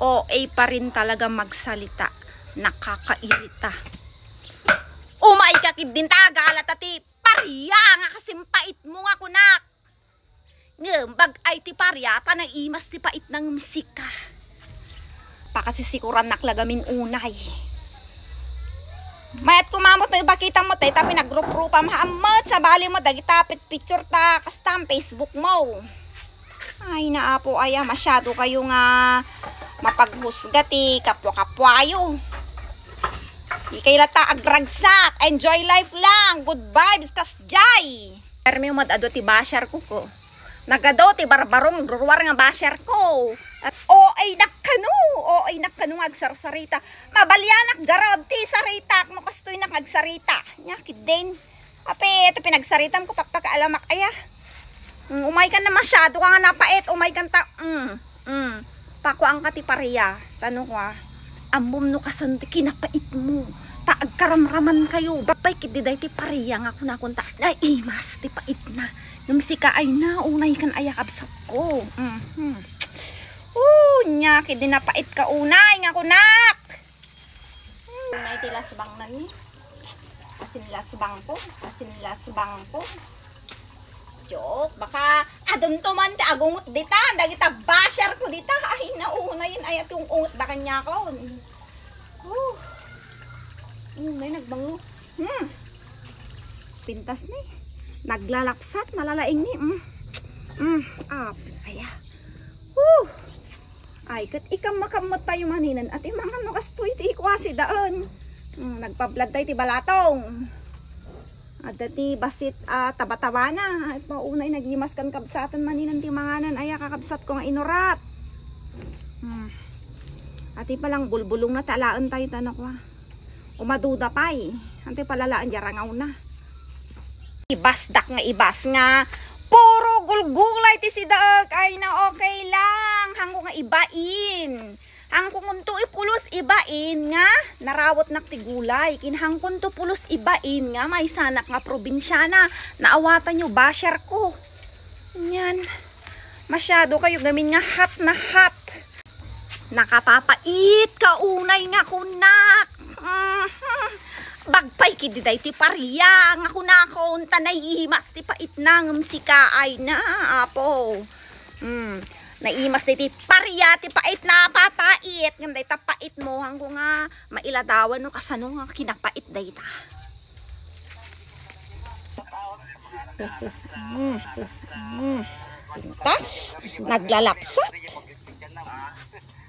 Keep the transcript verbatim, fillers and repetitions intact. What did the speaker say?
O A pa rin talaga magsalita. Nakakairita. Umay ka kid din ta, agala ta ti paria nga kasimpaitmo nga kunak. Ngem, bag-ay ti paria, ta naimas ti pait na ngem sika. Pakasisikuran nak lagamin unay. Mayat kumamot no ibakita mo, tay, ta pinagruprupam ha ammet, sabali mo, dagita pit-, picture ta, kastam, Facebook mo. Ay, naapo, aya, masyado kayo nga mapaghusga ti kapwa-kapwayo. Di kayo lata agragsak. Enjoy life lang. Good vibes, kasjay. Permi umad adu ti basher ko ko. Nagadu ti barbarong agruruar nga basher ko. At O A nak kano, O A nak kano nga agsarsarita. Mabalianak garud ti saritak no kastoy nak agsarita. Nya, kidden. Ape, ito pinagsaritam ko, pakpakaalamak aya. Mm, umay kan na masyado ka nga napait, umay kan ta, mm, mm. Pakuan ka ti paria, tano ko, ah. Ammom no kasan ti kinapait mo. Ta agkaramraman kayo, bapay kidi day ti paria nga kunakon ta, naimas ti pait na. Nung sika ay na, unay kan aya kabsat ko. Mhm. Oh, nya, kidi napait ka unay nga kunak. Unay ti lasbang na ni. Asin lasbang ko, asin lasbang ko. Joke, baka adunto man ti agungot dita, dagita basher ko dita. Ay, naunayen aya ti ungot da kanyakon. Oh. Unay nagbango. Hmm. Pintas ni. Naglalapsat, malalaing ni. Mm. Mm. Ah, aya. Woo! Ay, ket ikammakammet tayo maninen. Ati mangan no kastoy ti ikwasi daan. Mm, nagpablad tayo ti balatong. Adda ti basit a tabatabana. Ay, paunay nagimas kan kabsatan maninen ti manganan. Ay, kakabsat ko nga inurat. Mm. Ati palang bulbulong na talaen tayo, tanok, wa. Umaduda pay. Antoy palalaan, di arangawna. Ibasdak nga ibas nga puro gulgulay ti sidaek. Ay na, okay lang. Hangko nga ibain. Hangko ngunto ipulos ibain nga narawetnak ti gulay. Kin hangkonto pulos ibain nga maysanak nga probinsiana. Naawatanyo, basher ko. Nyan. Masyado kayo gamin nga hot na hot. Nakapapait ka unay nga kunak. Mhm. Bagpay kidi day ti paria nga kunakon, ta naimas ti pait na ngem sika ay na, apo. Mm. Naimas day ti paria ti pait na papait. Ngem day ta pait mo, hangko nga mailadawan no kasano nga kinapait day ta. Mm. Mm. Pintas, naglalapsat.